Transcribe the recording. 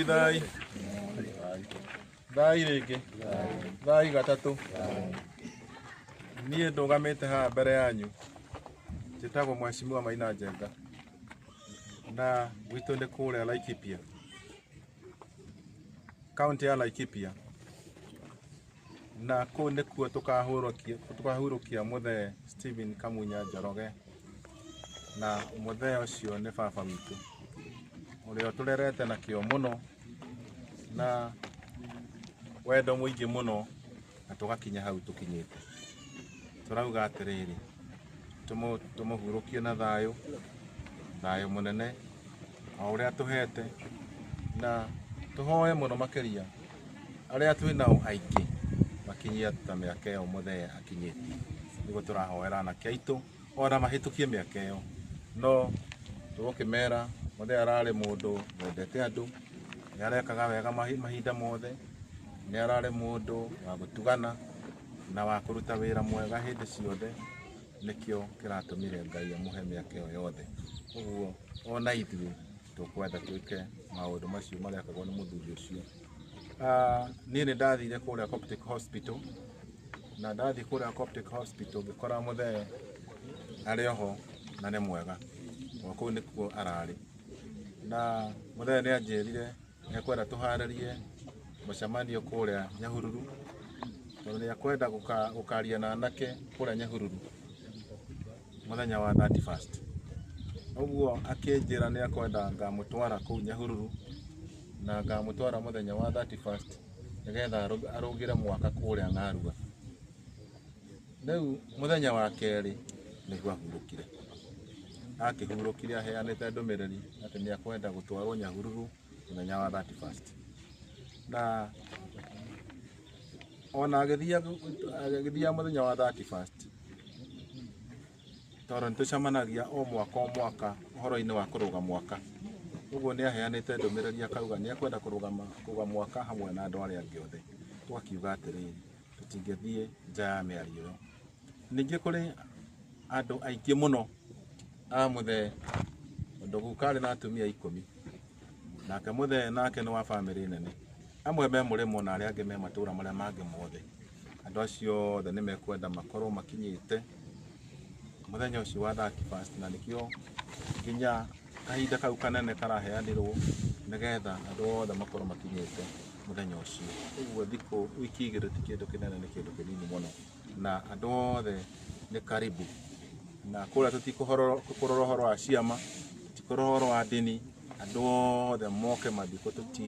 Thai thai rĩngĩ thai gatatũ. Niĩ ndũgamĩte haha mbere yanyu njĩtagwo Mheshimiwa Maina Njenga na gwitũ nĩ kũrĩa Laikipia, kaunti ya Laikipia, na kũu nĩkuo tũkahurũkia mũthee Stephen Kamunya Njoroge, na mũthee ũcio nĩ baba witũ ũrĩa ũtũrerete na kĩo mũno na wendo mũingĩ mũno na tũgakinya hau tũkinyĩte. Tũrauga atĩrĩrĩ, tũmũhurũkie na thayũ, thayũ mũnene o ũrĩa tũhete, na tũhoe mũno makĩria arĩa twĩ nao aingĩ makinyie ta mĩaka ĩyo mũthee akinyĩtie. Nĩguo tũrahoera anake aitũ ona mahĩtũkie mĩaka ĩyo, no tũgũkĩmera mũthee ararĩ mũndũ wendete andũ, nĩ arekaga wega mahinda mothe, nĩ ararĩ mũndũ wa gũtugana na wa kũruta wĩra mwega hĩndĩ ciothe, nĩkĩo kĩratũmire Ngai amũhe mĩaka ĩyo yothe. Ũguo ona ithuĩ tũkwenda twĩke maũndũ macio marekagwo nĩ mũthuri ũcio. Niĩ nĩ ndathire kũrĩa Coptic Hospital, na ndathiĩ kũrĩa Coptic Hospital ngĩkora mũthee arĩ oho na nĩ mwega, o kũu nĩkuo ararĩ. Na mũthee nĩ anjĩrire nĩ ekwenda tũharĩrie mũcemanio kũrĩa Nyahururu, tondũ nĩ ekwenda gũkaria na anake kũrĩa Nyahururu mũthenya wa 31st. Ũguo akĩnjĩra nĩ ekwenda ngamũtwara kũu Nyahururu na ngamũtwara mũthenya wa 31st nĩgetha arũgĩre mwaka kũrĩa Ng'arua. Rĩu mũthenya wa kerĩ nĩguo ahurũkire. Akĩhurũkire aheanĩte ndũmĩrĩri atĩ nĩ ekwenda gũtwarwo Nyahururu mũthenya wa 31st. Na ona agĩthiaga mũthenya wa 31st, tondũ nĩ tũcemanagia o mwaka o mwaka ũhoro-inĩ wa kũrũga mwaka. Ũguo nĩ aheanĩte ndũmĩrĩri akauga nĩ ekwenda kũrũga mwaka hamwe na andũ arĩa angĩ othe. Tũgakiuga atĩrĩrĩ, tũtingĩthiĩ nja ya mĩario ĩyo. Ningĩ kũrĩ andũ aingĩ mũno a mũthee, tondũ guka arĩ na atumia 10, nake mũthee nake nĩ wa bamĩrĩ nene. Amwe me mũrĩmo na arĩa angĩ me matũra marĩa mangĩ mothe. Andũ acio othe nĩ mekwenda makorwo makinyĩte mũthenya ũcio wa 31st, na nĩkĩo nginya kahinda kau kanene karaheanĩrwo nĩgetha andũ othe makorwo makinyĩte mũthenya ũcio. Ũguo thikũ wiki igĩrĩ ti kĩndũ kĩnene, nĩ kĩndũ kĩnini mũno, na andũ othe nĩ karibu. Na kũrĩa tũtikũrora ũhoro wa ciama, tũtikũrora ũhoro wa ndini, andũ othe moke mathiko tũti.